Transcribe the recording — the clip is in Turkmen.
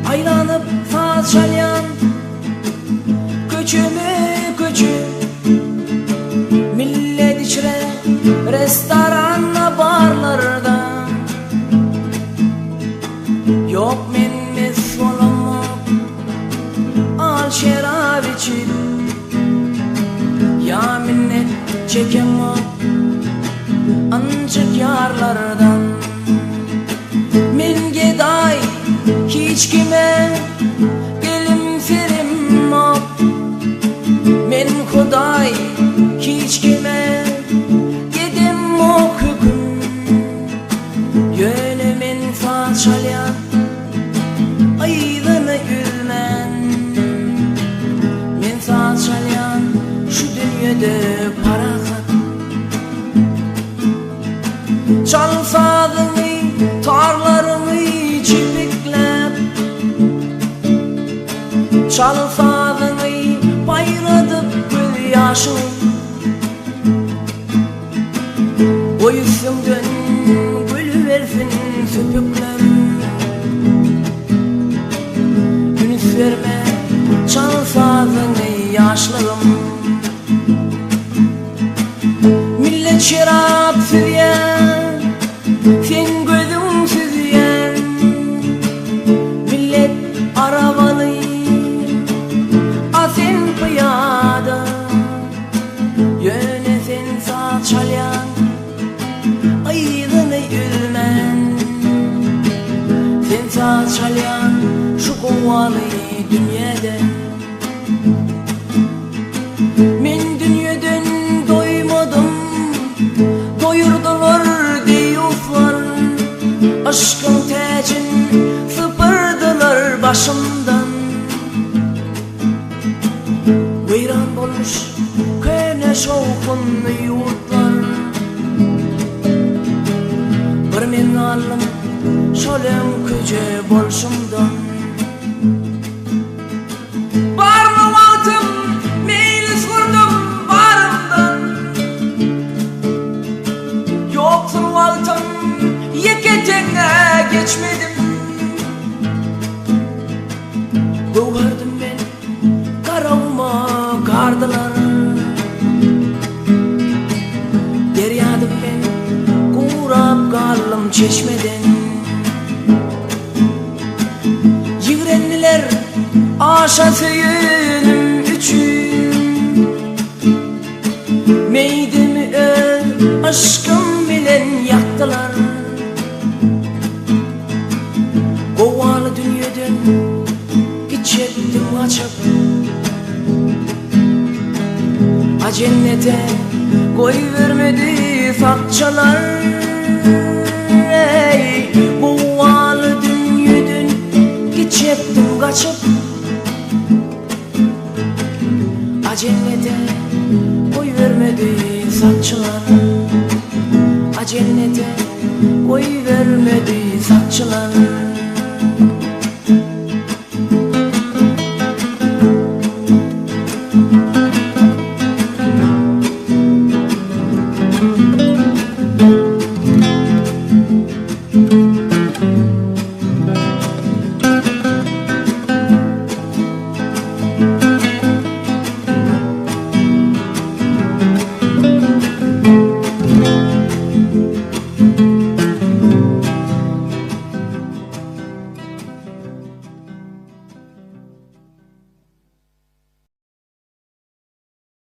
Aýlanyp saz çalýan köçeme-köçe, Millet içre restoranda barlarda. Ýok men mes bolamok al şerap içip, Ýa minnet çekemok ynjyk ýarlardan. Men gedaý hiç kime gelim serimok Men hudaý hiç kime gedemok höküm Ýöne men saz çalýan yzyny üzmän Men saz çalýan şu dünýede parahat Çal sazyňy, tarlaryňy çepekläp, Çal sazyňy paýradyp gözýaşyňy. Goý üstüňden gülübersin söpükler. Üns berme, çal sazyňy ýaşlygym. Millet şerap süzýär, seň gözüň süzýän. Millet arabaly, a sen pyýada. Ýöne sen saz çalýaň, yzyny üzmän. Sen saz çalýaň şu gowaly dünýede. Men dünýeden doýmadym, Doýurdylar deýýuslar. Yşkyň täjin sypyrdylar başymdan. Weýran bolmuş köne şowhunly ýurtlar. Bir men galdym şol öňküje bolşumdan. Barly wagtym meýlis gurdum barymdan. Ýoksul wagtym ýeke teňňe geçmedim. Göwherdim men Garaguma gardylar. Derýadym men gurap galdym çeşmeden. Ýigrendiler aşa söýenim üçin, Meýdimi öz yşkym bilen ýakdylar. Gowaly dünýeden gitjekdim gaçyp, A jennete goýbermedi sakçylar. Eý, gowaly dünýeden gitjekdim gaçyp, A jennete goýbermedi sakçylar. A jennete goýbermedi sakçylar.